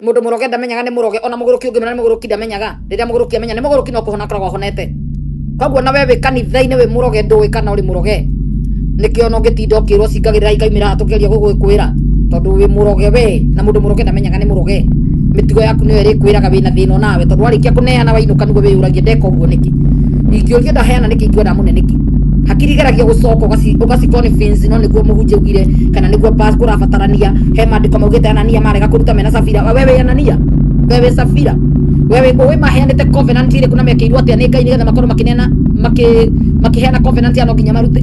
Mundu muroge ndamenyaga ni muroge, ona muguruki ungimwira ni muguruki ndamenyaga. Riria muguruki amenya ni muguruki no kuhona akoragwo ahonete. Koguo na we wi kanitha-ini wi muroge, ndui kana uri muroge. Nikio ona ungitinda ukirwo cingagirira ikaumira tukigeria gugukwira, tondu wi muroge we, na mundu muroge ndamenyaga ni muroge. Mitigo yaku niyo irikwiraga wina thina onawe, tondu warikia kuneana wainuka niguo wiyuragie ndeka uguo niki, ingĩũrio ndaheana niki, ingiuga ndamũne niki. Hakiri igeragia gũcoka ũgaci convince, no nĩguo mũhunjia augire kana nĩguo kũrabatarania. He maandĩko maugĩte Anania marega kũruta mena Safira. We wĩ Anania? We wĩ Safira? We wĩ ũĩ maheanĩte covenant ĩrĩkũ na mekĩirwo atĩa nĩ Ngai nĩgetha makorwo makĩneana makĩheana covenant ya no nginya marute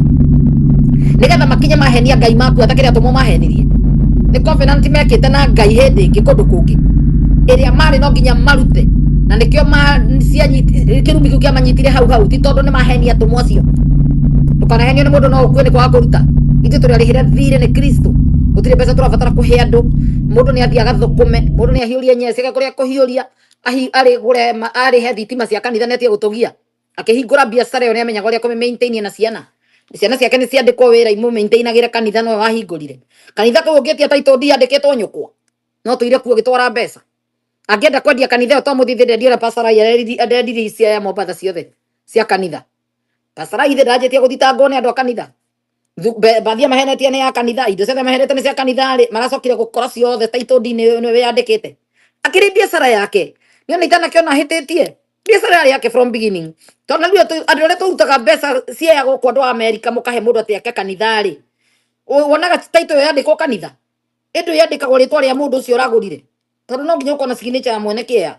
nĩgetha makinye mahenia Ngai maku atakĩrĩ atũmwo mahenirie? Nĩ covenant mekĩte na Ngai hĩndĩ ĩngĩ kũndũ kũngĩ ĩrĩa marĩ no nginya marute, na nĩkĩo kĩrumi kĩu kĩamanyitire hau hau, ti tondũ nĩ mahenia atũmwo acio. Ndũkanahenio nĩ mũndũ, no ũkue nĩ kwaga kũruta. Ithuĩ tũrĩ arĩhĩre thirĩ nĩ Kristo, gũtirĩ mbeca tũrabatara kũhe andũ. Mũndũ nĩ athiĩ agathũkũme, mũndũ nĩ ahiũrie nyeci kũrĩa kũhiũria, arĩgũre arĩhe thitima cia kanitha, nĩ atige gũtũgia akĩhingũra biacara ĩyo. Nĩ amenyaga ũrĩa kũmĩ maintain na ciana ciake nĩ ciandĩkwo wĩra imũ maintainagĩre kanitha. Nowe wahingũrire kanitha kũu, ũngĩtia title deed yandĩkĩtwo nyũkwa, no tũire kuo gĩtwara mbeca. Angĩenda kwendia kanitha ĩyo, to mũthithĩ ndendia ũrĩa Pastor Rai arendirie cia ya Mombatha ciothe cia kanitha. Pastor Rai ithe ndanjĩtie gũthitangwo nĩ andũ a kanitha. Bathia mahenetie nĩ ya kanitha, indo ciothe mahenete nĩ cia kanitha rĩ, maracokire gũkora ciothe title deed nĩ wĩyandĩkĩte. Akĩrĩ biacara yake niĩ ona itanakĩona ahĩtĩtie, biacara yarĩ yake from beginning, tondũ na rĩu andũ arĩa tũrutaga mbeca cia gũkũ, andũ a Amerika, mũkahe mũndũ atĩ ake kanitha rĩ, wonaga title ĩyo yandĩkwo kanitha, ĩndũ yandĩkagwo rĩtwa rĩa mũndũ ũcio ũragũrire, tondũ no nginya ũkorwo na signature ya mwene kĩea.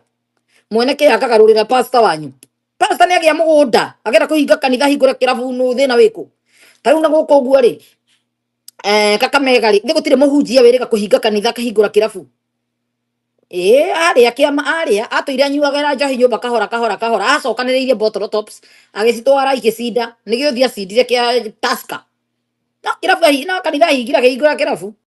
Mwene kĩea akagarũrĩra pastor wanyu. Pastor nĩ agĩa mũgũnda, agenda kũhinga kanitha, hingũre kĩrabu, nũ thĩna wĩkũ? Ta rĩu na gũkũ ũguo rĩ, Kakamega rĩ, nĩ gũtirĩ mũhunjia wĩrĩga kũhinga kanitha akahingũra kĩrabu. Ĩĩ, arĩa kĩama arĩa atũire anyuagĩra njohi nyũmba kahora kahora kahora, acokanĩrĩirie bottle tops agĩcitwara igĩcinda, nĩgĩo thiĩ acindire kĩa Tusker. No kĩrabu no kanitha ahingire akĩhingũra kĩrabu.